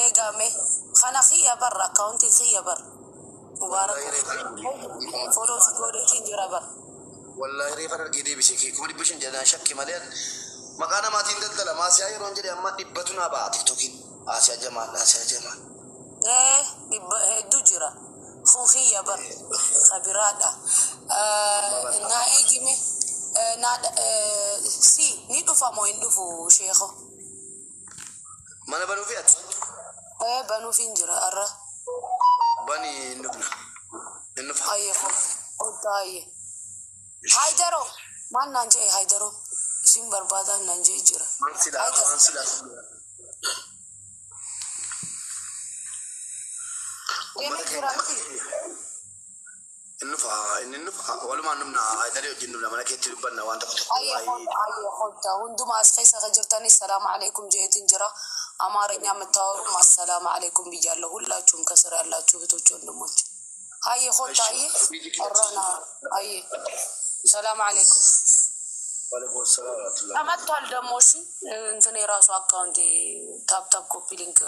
Eegaa mee kana kiyya bar akkaawuntiin kiyya bar mubaarak follow si godheetiin jira bar. Wallaahi reefan argee deebise kee 500,000 jedhan shakke malee maqaa namaatiin daldala Maasiyaa yeroon jedhe amma dhibbatu naa ba'a tiktokiin Asiyaa Jamaal Asiyaa Jamaal. Ee dhibba hedduu jira kun kiyya bar ka biraadha. Naa eegime naa si ni dhufa moo hin dhufu sheeko? Mana banuufi ati? Ee banuufiin jira har'a. Bani hin dhufna. Hin dhufa. Hayyee kottaa hayyee. Haydaro maal naan jedhe Haydaro isin barbaadaan naan jedhe jira. Waan silaa waan silaa. Deemee jira miti. Hin dhufa inni hin dhufa walumaan dhufna Haydaree wajjin dhufna mana keetti dubbanna waan tokko tokko Hayyee waa'ee. Hayyee kottaa hundumaa as keessa kan jirtanis ሰላም አለይኩም ጀeetiin jira. አማርኛ የምታወሩም አሰላም አለይኩም ብያለሁ። ሁላችሁም ከስር ያላችሁ እህቶች ወንድሞች፣ ሀዬ ኮታ ሀዬ ኦሮና ሀዬ ሰላም አለይኩም። Waalaikum salaam wa rahmatullah. ተመቷል ደግሞ እሺ፣ እንትን የራሱ አካውንት tap tap copy link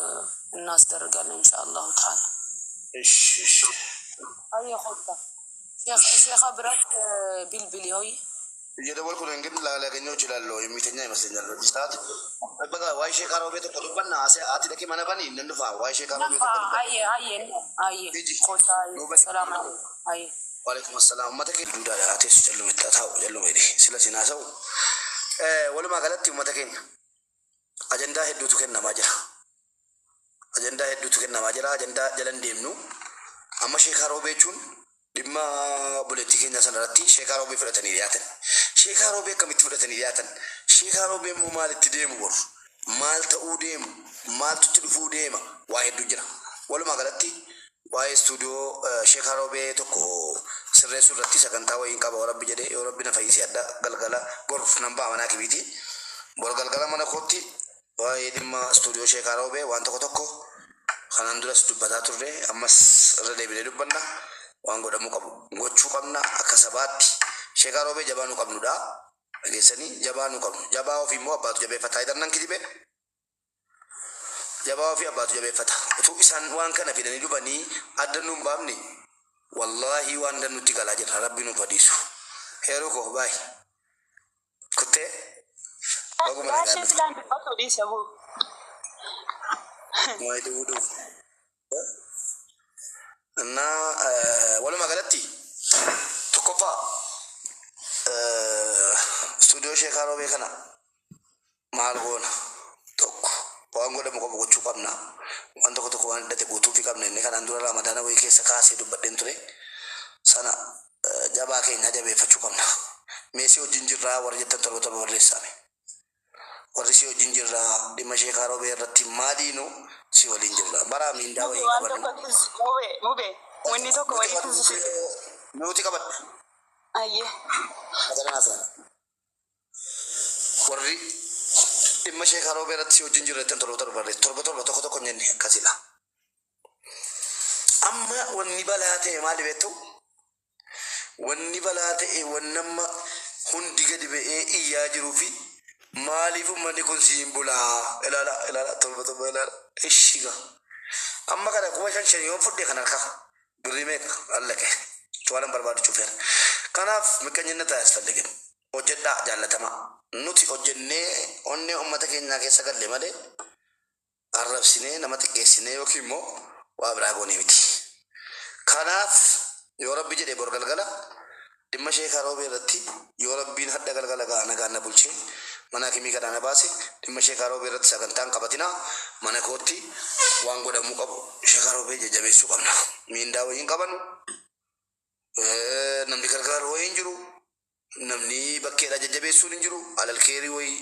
እናስደርጋለን ኢንሻአላሁ ተዓላ። እሺ እሺ። ሀዬ ኮታ ሼኻ ብረት bilbili ሆይ እየደወልኩ ነው ግን ላገኘው እችላለሁ። የሚተኛ ይመስለኛል በዚህ ሰዓት። በቃ waa'ee sheekaa roobee tokko dubbanna ati dhaqee mana bani nan dhufa waa'ee sheekaa roobee tokko dubbanna. ሀዬ ሀዬ ሀዬ ኮታ ሀዬ ሰላም አለይኩም ሀዬ። Waalaikum assalam. Uummata keenya duudhaadha. Teessu calluma itti taa'u calluma jedhe sila sinaa ta'u. Walumaa galatti uummata keenya ajandaa hedduutu kennamaa jira. Ajandaa hedduutu kennamaa jira. Ajandaa jala hin deemnu. Amma sheekaa roobee jechuun dhimma obboleettii keenya sana irratti sheekaa roobee fudhatanii dhiyaatan. Sheekaa roobee akkamitti fudhatanii dhiyaatan? Sheekaa roobee immoo maalitti deemu boru? Maal ta'uu deemu? Maaltu itti dhufuu deema? Waa hedduu jira. Walumaa galatti waa'ee istuudiyoo sheekaa roobee tokko sirreessuu irratti sagantaa wayiin qaba rabbi jedhee yoo rabbi na fayyise adda galgala boruuf nan ba'a manaa kibiiti. Bor galgala mana kootti waa'ee dhimma istuudiyoo sheekaa roobee waan tokko tokko kanaan duras dubbataa turre ammas irra deebinee dubbanna waan godhamuu qabu gochuu qabna akka sabaatti sheekaa roobee jabaa nu qabnudha. Dhageessanii jabaa nu qabnu jabaa ofii immoo abbaatu jabeeffata hayidarnan kijibe jabaa ofii abbaatu jabeeffata utuu isaan waan kana fidanii dhufanii adda nuun baafne wallaahi waan dannutti galaa jira rabbi nuuf hadiisu heeruu koo baay kuttee baguma Gaashee nagaan silaan dubbatu dhiisa buu. waa'ee dhufuu dhufu. እና walumaa galatti tokkoffaa istuudiyoo sheekaa roobee kana maal goona tokko waan godhamu qabu gochuu qabna waan tokko tokko waan hidhate guutuufi qabna inni kanaan dura ramadaana wayii keessa kaasee dubbadheen ture sana jabaa keenya jabeeffachuu qabna meesii wajjin jirraa warri jettan torba torba barreessaame warri si wajjin jirraa dhimma sheekaa roobee irratti maaliinu si waliin jirra baraa miindaa Mube wayii waan qabannu tokko mube mube wanni tokko wayiitu si. nuti qabadhu Ayyee. Warri dhimma sheekaa roobee irratti si wajjin jirra jettan torba torba barreessu torba torba tokko tokko hin jenne akkasidha. Amma wanni balaa ta'e maali beektu? Wanni balaa ta'e wanni amma hundi gadi ba'ee iyyaa jiruu fi maaliif uummanni kun siin bulaa ilaala ilaala torba torba ilaala ishiga. Amma kana 5,000 5 yoon fudhe kan harkaa birrii meeqa allaqe waan barbaadu cufeera. Kanaaf miqqanyinni ያስፈልግም hojjedhaa jaallatamaa nuti hojjennee onnee uummata keenyaa keessa galle malee arrabsinee nama xiqqeessinee yookiin immoo waa biraa goonee miti. Kanaaf yoo rabbi jedhe bor galgala dhimma sheekaa roobee irratti yoo rabbiin hadda galgala gaa nagaan na bulchee mana hakimii kanaa na baase dhimma sheekaa roobee irratti sagantaan qabatinaa mana kootti waan godhamuu qabu sheekaa roobee jajjabeessuu qabna. Miindaa wayiin qabanu namni gargaaru wayiin jiru namni bakkeedha jajjabeessuun hin jiru alalkeerii wayii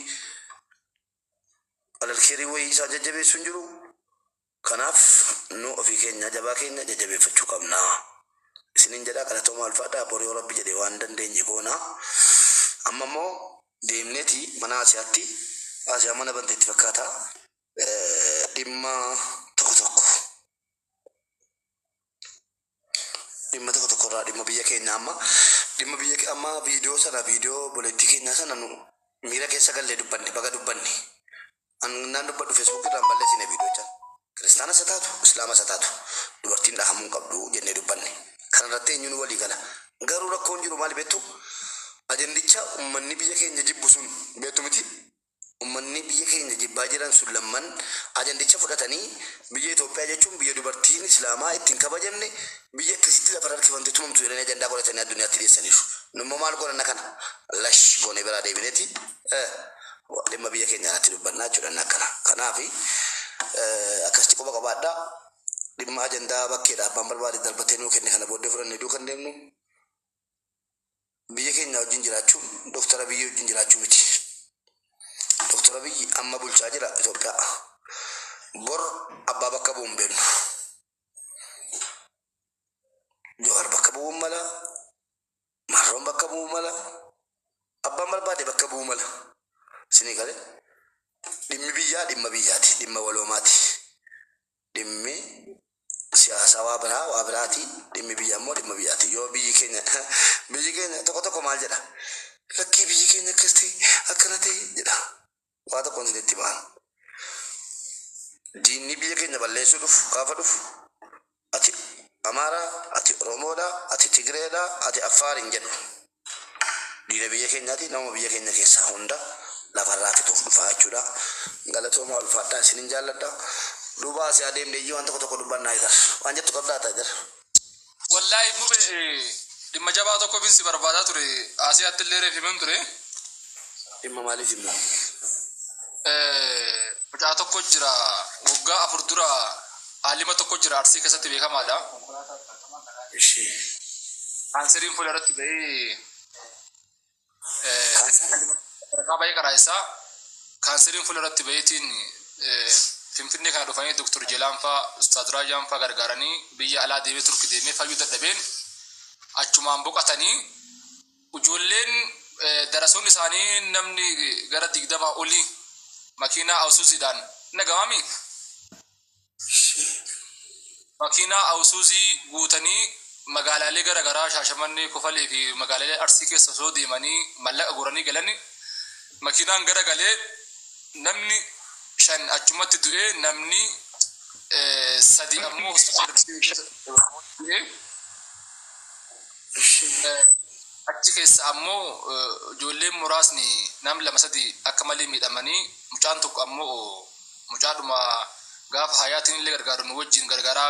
alalkeerii wayii isaan jajjabeessuun hin jiru. Kanaaf nu ofii keenya jabaa keenya jajjabeeffachuu qabna. Isinin jedhaa galatooma alfaadhaa bor yoo rabbi jedhe waan dandeenye goona. Amma immoo deemneeti mana Asiyaatti Asiyaa mana banteetti fakkaata. Dhimma tokko tokko dhimma tokko tokko irraa dhimma biyya keenya amma dhimma biyya amma viidiyoo sana viidiyoo obboleettii keenya sana nu miira keessa gallee dubbanne baga dubbanne. Annaan dubbadhu feesbuuk irraan balleessine. Islaama isa taatu dubartiin dhahamuu hin qabdu jennee dubbanne. Kanarratti eenyuun walii gala. Garuu rakkoon jiru maal beektu? Ajandicha uummanni biyya keenya jibbu sun beektu miti. Uummanni biyya keenya jibbaa jiran sun lamman ajandicha fudhatanii, biyya Itoophiyaa jechuun biyya dubartiin Islaamaa ittiin kabajamne, biyya akkasitti lafa harkifamtee tumamtu jedhanii ajandaa godhatanii addunyaatti dhiyeessaniiru. Nummoo maal godhanna? Kana lash goonee biraa deebineeti dhimma biyya keenya irratti dubbannaa jechuudha akkana. Kanaafi akkasitti quba qabaadhaa. Dhimma ajandaa bakkeedha abbaan barbaade darbatee nuu kenne kana booddee fudhannee duu kan deemnu, biyya keenya wajjin jiraachuun Dooktar Abiyyi wajjin jiraachuu miti. Dooktar Abiyyi amma bulchaa jira Itoophiyaa. Bor abbaa bakka bu'uun beeknu. Jawaar bakka bu'uun mala. Marroon bakka bu'uu mala. Abbaan barbaade bakka bu'uu mala. Isinii galee, dhimmi biyyaa dhimma biyyaati. Dhimma waloomaati. Dhimmi siyaasaa waa biraa, waa biraati. Dhimmi biyyaa immoo dhimma biyyaati. Yoo biyyi keenya tokko tokko maal jedha? Lakkii, biyyi keenya akkas ta'e, akkana ta'e jedha. Waa tokkoon isinitti himaa. Diinni biyya keenya balleessuu dhufu gaafa dhufu, ati Amaaraa, ati Oromoodha, ati Tigreedha, ati Affaar hin jedhu. Diina biyya keenyaati, nama biyya keenya keessaa hunda lafarraa fixuuf dhufaa jechuudha. Galatoomaa, ulfaadhaa, isinin jaalladha. Duuba asii adeemnee iyyuu waan tokko tokko dubbannaa jira. Waan jettu qabdaa ta'a jira. Wallaahi mube, dhimma jabaa tokko si barbaadaa ture. Asiyaatti illee reef himan ture. Dhimma maaliif immoo? Mucaa tokko jira, waggaa 4 dura, aalima tokko jira, Arsii keessatti beekamaadha. Ishee. Kaanseriin fuula irratti ba'ee sadarkaa baay'ee karaa isaa kaanseriin fuula irratti ba'eetiin Finfinnee kana dhufanii Doktor Jelaan faa, Ustaaz Raayyaan faa gargaaranii, biyya alaa deemee, Turki deemee fayyuu dadhabeen achumaan boqotanii, ijoolleen darasoonni isaanii namni gara 20 olii makiinaa Awusuuziidhaan nagamaami. Makiinaa Awusuuzii guutanii magaalaalee gara garaa, Shaashamannee, Kofalee fi magaalaalee Arsii keessa osoo deemanii mallaqa guuranii galanii, makiinaan gara galee namni shan achumatti du'ee, namni sadi ammoo hospitaala du'ee. Achi keessa ammoo ijoolleen muraasni nam lama sadi akka malee miidhamanii, mucaan tokko ammoo mucaadhuma gaafa hayaatiin illee gargaaru nu wajjin gargaaraa.